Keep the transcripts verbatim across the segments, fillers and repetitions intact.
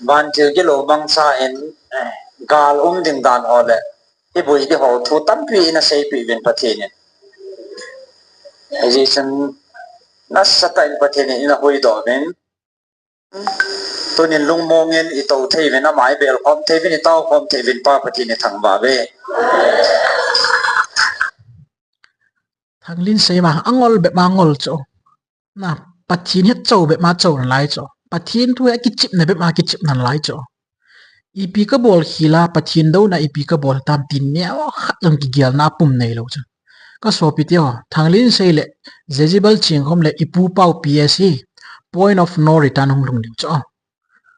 Vantil gilou mangcha in, eh, gal um ding dan ho le, iboi ding ho thu tampi ina seipeh uvin Pathen in. Hijeh chun nasatah in Pathen in ina huhdoh uvin. Tunin lungmong in itou thei uvin, ama ibel khom thei uvin, itao khom thei uvin, Pa Pathen ithangvah uve. Thanglinsei ma, angol bep ma ngol chu. Na, Pathen hi chou bep ma chou nalai chu. Pathen thu hi akichepna bep ma kichep nalai chu. Ipi kabol khel a, Pathen douna ipi kabol tam tin neokhat jong kigelna pum neilou chu. Ka sopite ho, Thanglinsei le Jezebel Chingkhom le ipu pau P S hi point of no return hung lhung diu chu.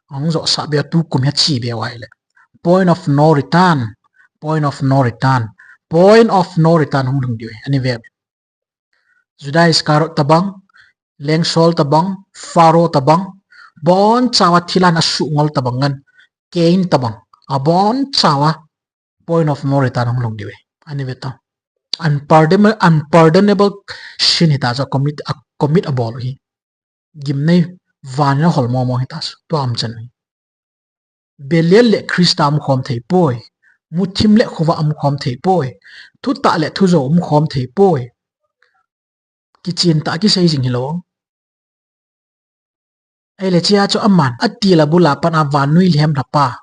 Hung josah beh tukum hi che beh uva ahile. Point of no return. Point of no return. Point of no return hung lhung diu ahi. Ani ve. Judas Iscariot tabang, Leng Saul tabang, Pharaoh tabang, abonchauva thilhan asuhngol tabang ngen, Cain tabang, abonchauva point of no return hung lhung diu ahi. Ani ve ta. Unpardonable, unpardonable sin hita chu commit, a commit abol u hi. Gimnei van in ahol momo hita chu. Tua umchan u hi. Belial le Christa umkhom thei poi. Muthim le khovah umkhom thei poi. Thutah le thujou umkhom thei poi. Kichen tah kisei jing hilou. Ahile chea chu aman, atil abul a pat a vannoi lhem lha pa.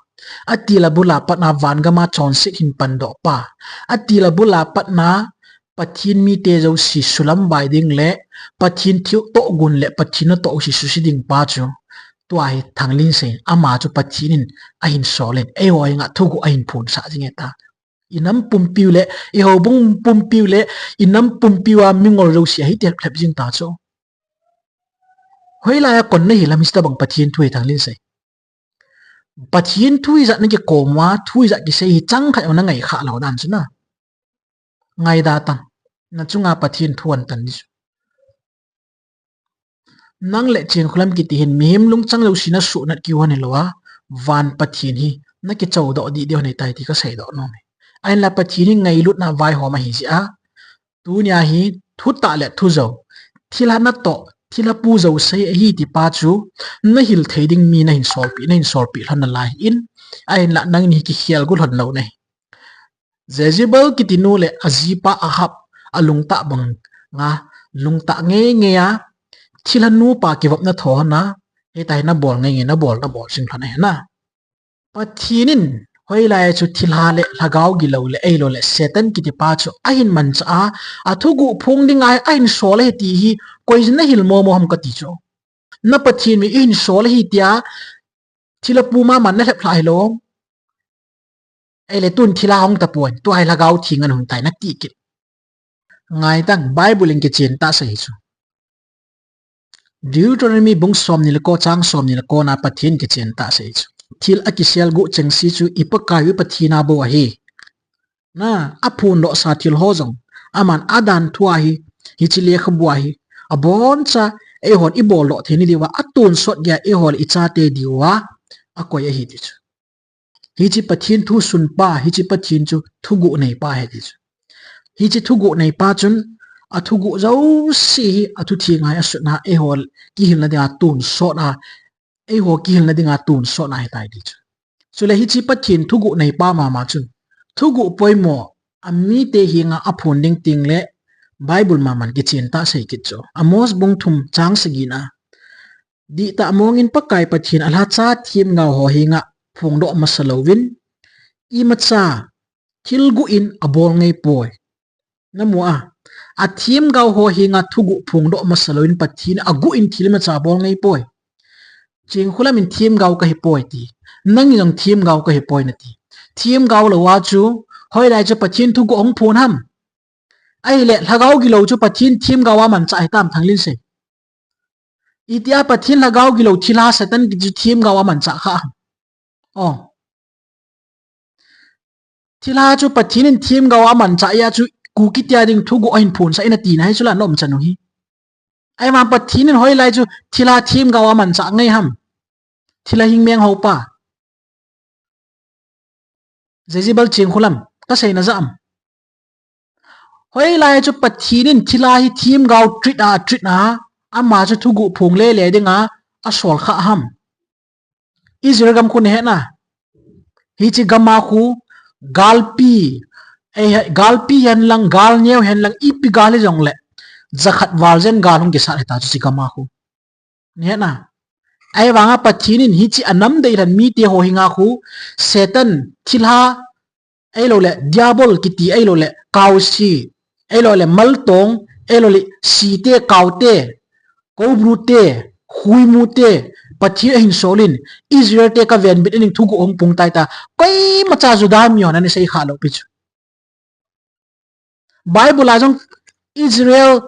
Atil abul a pat a van gam a chonset hin pandoh pa. Atil abul a pat a Pathen mite jouse sulamvai ding le Pathen thiltoh gon le Pathen natoh jouse suse ding pa chu. Tua hi Thanglinsei, ama chu Pathen in ahin sol in, eiho henga thuguh ahin phonsah jing e ta. Inam pumpiu le, ihoubung pumpiu le, inam pumpiu a mingol jouse ahi ti lhep jing ta chu. Hoilai a kon nahil ham hiche tabang Pathen thu hi Thanglinsei. Pathen thu ijat nakikom uva, thu ijat kisei hi chang khat jong nangai kha lou dan chu na. Ngaida tan. Nachunga Pathen thu ahin tan ding chu. Nang le Chingkholam kiti hin mihem lungchang jouse nasuhnat keu hon hilou a, van Pathen hi nakichoudoh dih ding hon ahitai ti kaseidoh nom e. Ahinla Pathen hi ngailutna vaihom ahi jeh a, tunia hi thutah le thujou, thilha natoh, thilha pu jouse ahi ti pa chu, nahil thei ding mi nahin solpeh, nahin solpeh lhon nalai in, ahinla nangni kikhel gu lhon lou nahi. Jezebel kiti nu le ajipa Ahab alungtah banga, lungtah ngeingei a, thilha nupa kivopna tho hon a, hitia hi nabol ngeingei, nabol, nabol jing lhon ahi na. Pathen in hoilai chu thilha le lhagao gilou le ahilou le Satan kiti pa chu ahin manchah a, athuguh phong dinga ahin sol ahi ti hi koi jin nahil momo ham kati chu. Na Pathen mi ihin sol ahi tia thilha pu mama nalhep lha hilou. Ahile tun thilha hung tapon, tua hi lhagao theng ana hung tai nati kit. Ngaitang, Bible in kichen tah sei chu. Deuteronomy bung somni le ko chang somni le ko na Pathen kichen tah sei chu. Thil akisel guh chengse chu i Pakai u Pathen a bou ahi. Na, aphondohsa thil ho jong, aman adan thua hi, hiche lekhabu a hi, aboncha, eihon ibol doh theina diuva, atonsot geiya eiho le ichate diuva, akoi ahi ti chu. Hiche Pathen thu sunpa, hiche Pathen chu thuguh neipa ahi ti chu. Hiche thuguh neipa chun, athuguh jouse hi, athutheng a asutna, eiho kihilna dinga tonsot a, eiho kihilna dinga tonsot ahitai ti chu. Chule hiche Pathen thuguh neipa mama chun, thuguh poimo, amite henga aphon ding teng le, Bible maman kichen tah sei kit chu. Amos bung thum chang sagi na. Dihtah mongin Pakai Pathen alhacha themgao ho henga phongdoh masa louvin, imacha thil guh in abol ngai poi. Namu a, athemgao ho henga thuguh phongdoh masa louvin Pathen aguh in thil imacha abol ngai poi. Chingkholam in themgao kahi poi ti. Nang jong themgao kahi poi nati. Themgao louva chu, hoilai chu Pathen thuguh ahung phon ham. Ahile, lhagao gilou chu Pathen themgao a manchah hitam Thanglinsei. Itia Pathen lhagao gilou thilha Satan kiti chu themgao a manchah kha ham. O. Thilha chu Pathen in themgao a manchah a chu Kuki tia ding thuguh ahin phonsah in ati nahi chu la nom chan u hi. Ahivang Pathen in hoilai chu thilha themgao a manchah ngai ham. Thilha hing meng ho pa. Jezebel Chingkholam, kaseina ja am. Hoilai chu Pathen in thilha hi themgao treat a, treat a, ama chu thuguh phong lele dinga asol kha ham. Israel gam khu nahe na. Hiche gam a khu galpi, eh, galpi hen lang, gal neo hen lang, ipi gal hijongle, jakhat val jen gal hung kisat hita chu hiche gam a khu. Nahe na. Ahivanga Pathen in hiche anam deilhen mite ho henga khu, Satan, thilha, ahilouleh Diabol kiti, ahilouleh Kaosi, ahilouleh Maltong, ahilouleh Site, Kaote, Koubru te, Khuimu te, Pathen ahin sol in, Israel te kavenbit in thuguh hung pung tai ta. Koimacha Juda mi hon ana sei kha lou pi chu. Bible a jong Israel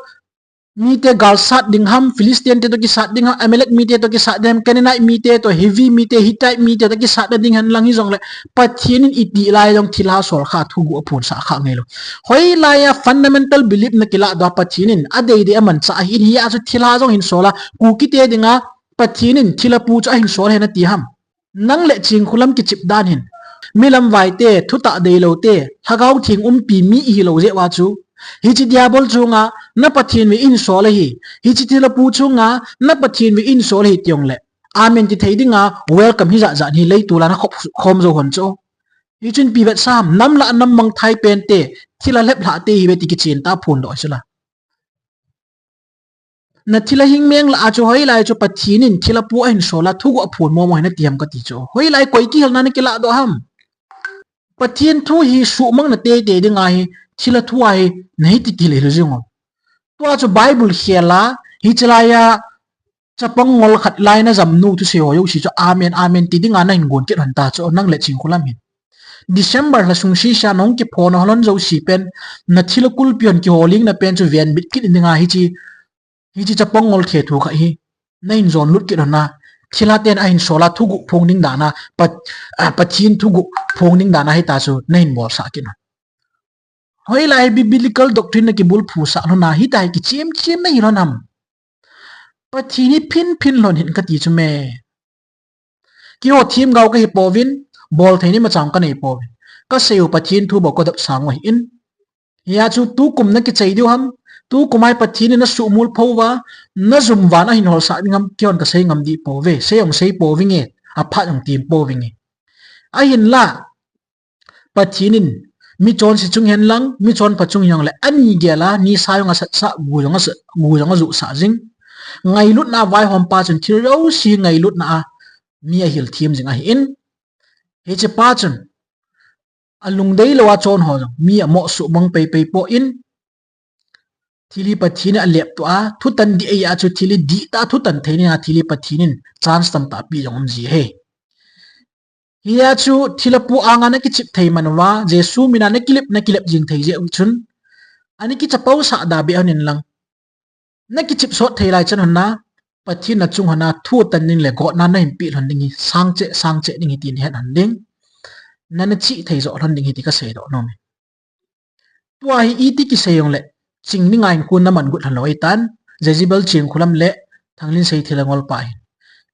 mite gal sat ding ham, Philistine te toh kisat ding ham, Amalek mite toh kisat ding ham, Canaanite mite toh, Hivi mite, Hittite mite toh kisat na ding hen lang hijongle, Pathen in itih lai jong thilha sol kha thuguh aphonsah kha ngai lou. Hoilai a fundamental belief nakilah doh a Pathen in adei dei amanchah ahin, hia chu thilha jong hin sol a, Kuki te dinga Pathen in thilha pu chu ahin sol hen ati ham. Nang le Chingkhulam kichep dan hin, mi lamvai te, thutah deilou te, Lhagao Theng umpi mi ihi lou jeh uva chu, hiche Diabol chunga na Pathen ve in sol ahi, hiche thilha pu chunga na Pathen ve in sol ahi ti jongle, amen ti thei dinga welcome hi jat jat hi leitol a na khop khom jou hon chu. Hichun ipi vetsah ham, nam lah a nam mangthai pen te, thilha lhep lhah te ihiuve ti kichen tah a phondoh chu la. Na thilha hing meng lah a chu hoilai chu Pathen in thilha pu ahin sol a thuguh aphon momo hi nati ham kati chu. Hoilai koi kihilna nakilah doh ham. Pathen thu hi suhmang na teitei ding ahi, thilha thu ahi, nahi ti kile lou jing o. Tua chu Bible khel a, hiche lai a, chapang ngol khat lai na jam nu thusei ho jouse chu amen, amen ti dinga nahin gon kit hon ta chu, nang le Chingkhulam hin. December lha sung sese a nahung kiphon hol hon jouse pen, na thilha kulpi hon kiholing na pen chu venbit kit dinga hiche, hiche chapang ngol the thu kha hi, nahin jon lut kit hon a, thilha ten ahin sol a thuguh phong ding dan a, Pat-, a, Pathen thuguh phong ding dan a hita chu nahin bolsah kit hon. Hoilai hi biblical doctrine nakibulphusah lhon a, hita hi kichem chem nahi lhon ham. Pathen hi phin phin lhon hih in kati chu me. Keiho themgao kahi pouvin, bolthei ni machang kanei pouvin. Kasei u Pathen thu bou kadop sang u ahin. Hia chu tukum nakichai diu ham, tukum a hi Pathen in nasuhmol phou uva, najum uva nahin holsah ding ham, keihon kasei ngam dih pouve, sei jong sei pouvinge, aphat jong tem pouvinge. Ahinla, Pathen in michonse chung hen lang, michonpha chung hijongle, ani gel a, nisa jong asatsah, gu jong asa-, gu jong ajohsah jing. Ngailutna a vaihom pa chun thil jouse ngailutna a mi ahil them jing ahin. Hiche pa chun, alungdei lou a chon ho jong mi amoh suhmang pei pei poi in, thil hi Pathen in aleptoh a, thutan dih ahi a chu thil hi dihtah a thutan thei ding a thil hi Pathen in chance tamtah apeh jong um ji ahi. Hia chu thilha pu anga nakichep thei man uva, Jesu mina nakilep, nakilep jing thei jeh u chun, ana kichapousah da beh hon in lang. Nakichep sot thei lai chan hon a, Pathen nachung hon a thutan ding le gotna nahin peh lhon ding hi, sang cheh, sang cheh ding hi ti nahet hon ding. Nana chih thei joh lhon ding hi ti kasei doh nom e. Tua hi iti kisei jongle, ching dinga hinkho naman got lhon lou ahitan, Jezebel Chingkhulam le Thanglinsei thilha ngol pa hin.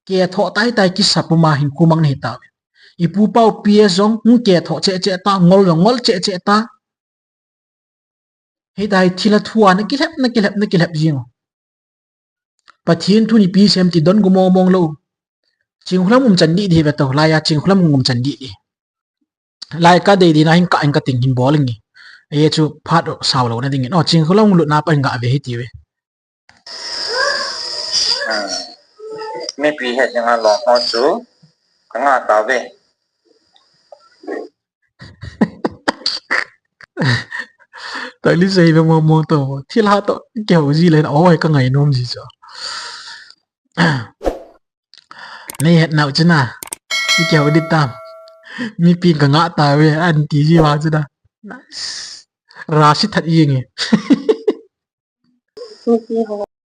Kethoh tai tai kisa puma hinkho mang nahi tauve. Ipu pau P S jong, hung kethoh cheh cheh ta, ngol jong ngol cheh cheh ta. Hita hi thilha thu a nakilhep, nakilhep, nakilhep jing u. Pathen thu nipi sem ti don gu mong mong lou. Chingkhulam umchan dih dih ve to, laiya Chingkhulam umchan dih dih. Lai kadei dih na hin ka, hin kating hin bol inge. Ahi chu phat sao louna dingin. O, Chingkhulam lutna pa hin gave hiti ve. Hmm. Mipi het dinga lom ho chu kanga tauve. Thanglinsei ve mong mong to. Thilha to kihou ji le, o, kangai nom ji chu. Nei het nau chu na. Kihou ding tam. Mipi kanga tauve, anti ji vang chu na. Nice. Rasi that jeng e.